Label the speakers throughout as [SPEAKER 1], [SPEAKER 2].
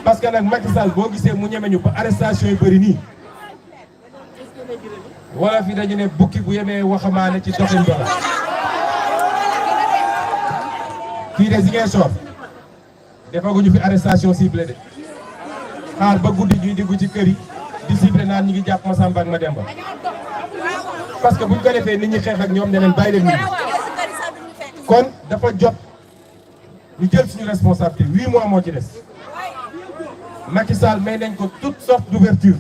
[SPEAKER 1] parce que nag Macky Sall boo gisee mu ñeme ñu ba arrestation yu bëri nii wala fi dañu ne bukki bu yemee waxamaane ci doxin ba la fii de Ziguinchor defaguñu fi arrestation ciblée de xaar ba guddi ñuy déggu ci kër yi di ciblé naan ñi ngi jàpp Massamba ak Mademba parce que buñ ko defee nit ñi xeex ak ñoom ne leen bàyyi leen nit ñi kon dafa jot ñu jël suñu responsabilité 8 mois moo ci des Macky Sall may nañ ko toute sorte d'ouverture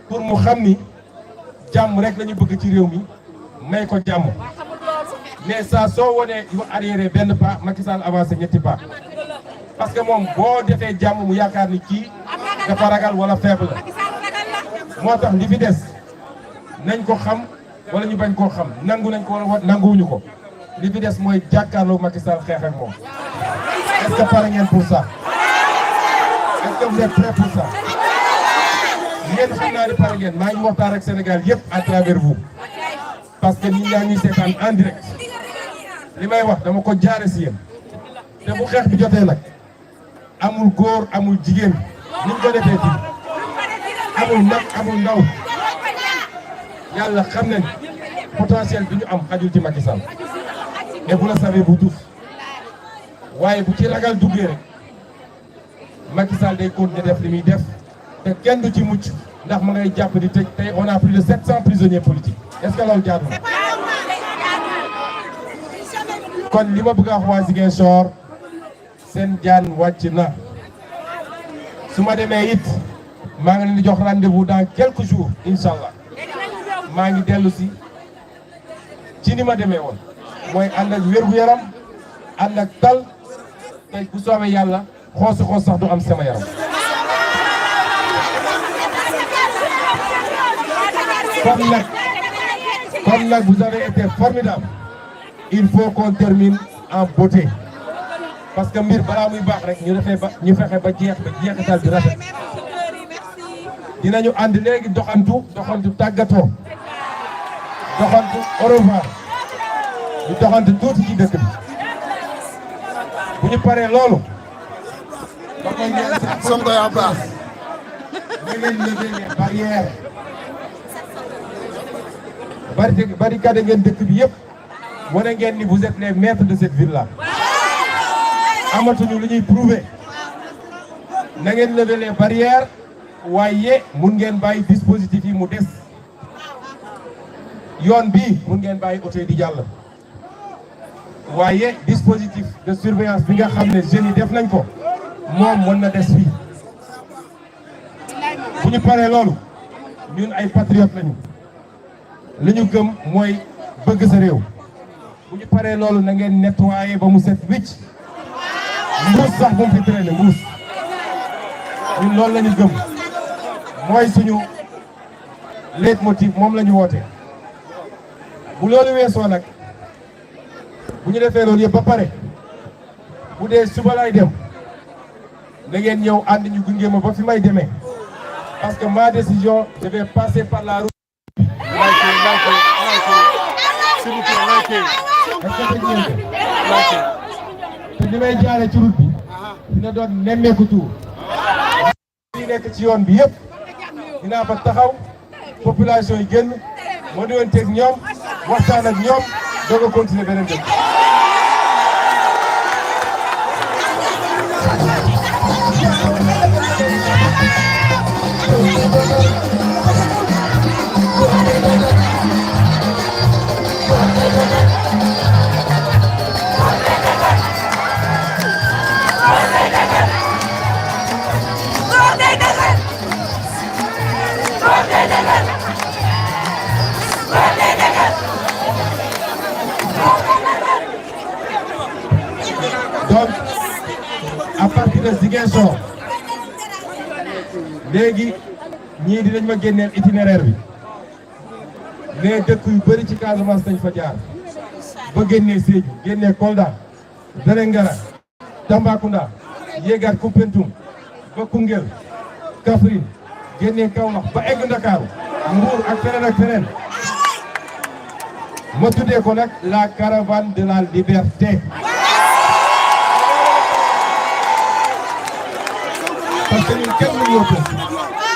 [SPEAKER 1] pour mu xam ni jàmm rek la ñu bëgg ci réew mi may ko jàmm mais saa soo wonee yu arrière benn pas Macky Sall avancé ñetti pas parce que moom boo defee jàmm mu yaakaar ni kii dafa ragal wala faible la moo tax li fi des nañ ko xam wala ñu bañ koo xam nangu nañ ko wala nanguwuñu ko li fi des mooy jàkkaarloo Macky Sall xeex ak moom est-ce que pare ngeen pour ça est-ce que vous êtes prêts pour ça yéen xam naa ni pare ngeen maa ngi waxtaan ak Sénégal yëpp à travers vous parce que nit ñaa ngi seetaan en direct li may wax dama ko jaare si yéen te bu xeex bi jotee nag amul góor amul jigéen niñ ko defee fii amul nag amul ndaw yàlla xam nañ potentiel bi ñu am xajul ci Macky Sall et vous le savez vous tous waaye bu ci ragal duggee rek Macky Sall day continuer def li muy def te kenn du ci mucc ndax ma ngay jàpp di tëj tey on a plus de 700 prisonniers politiques est-ce que loolu jaadu na kon li ma bëgg a wax waa Ziguinchor seen jaan wàcc na su ma demee it maa ngi leen di jox rendez-vous dans quelques jours incha allah maa ngi dellu si ci ni ma demee woon mooy ànd ak wér-gu-yaram ànd ak dal tey bu soobee yàlla xoosu xoos sax du am sama yaram. Comme nag vous avez été formidable il faut qu'on termine en beauté parce que mbir balaa muy baax rek ñu fexe ba jeexital bi rafet dinañu ànd léegi doxantu tàggatoo doxantu au revoir ñu doxantu tuuti ci dëkk bi bu ñu paree loolu ba koy ngeen Sonko yaa baax da ngeen lever les barrières barricade ngeen dëkk bi yëpp wane ngeen ni vous êtes les maîtres de cette ville là amatuñu lu ñuy prouver na ngeen lever les barrières waaye mun ngeen bàyyi dispositif yi mu des yoon bi mun ngeen bàyyi oto yi di jàll waaye dispositif de surveillance bi nga xam ne jeunes yi def nañ ko moom mën na des fii bu ñu paree loolu ñun ay patriotes lañu li ñu gëm mooy bëgg sa réew bu ñu paree loolu na ngeen nettoyer ba mu set wicc mbuus sax bu mu fi traîner mbuus ñun loolu la ñu gëm mooy suñu leitmotiv moom la ñu woote bu loolu weesoo nag bu ñu defee loolu yëpp ba pare bu dee suba lay dem na ngeen ñëw ànd ñu gunge ma ba fi may demee parce que ma décision je vais passer par la route. te li may jaare ci route bi dina doon nemmeeku tuur yi nekk ci yoon bi yëpp dinaa fa taxaw population yi génn ma nuyoonteeg ñoom waxtaan ak ñoom doog a continuer beneen dëkk. Donc, à partir de Ziguinchor léegi ñii dinañ ma génneel itinéraire bi mais dëkk yu bëri ci Casamance dañ fa jaar ba génnee Sédhiou génnee Kolda Vélingara Tambacounda yéegaat Koumpentoum ba Koungheul Kaffrine génnee Kaolack ba egg Ndakaaru Mbour ak feneen ma tuddee ko nag la caravane de la liberté. parce que ñun kenn mënuñoo tënk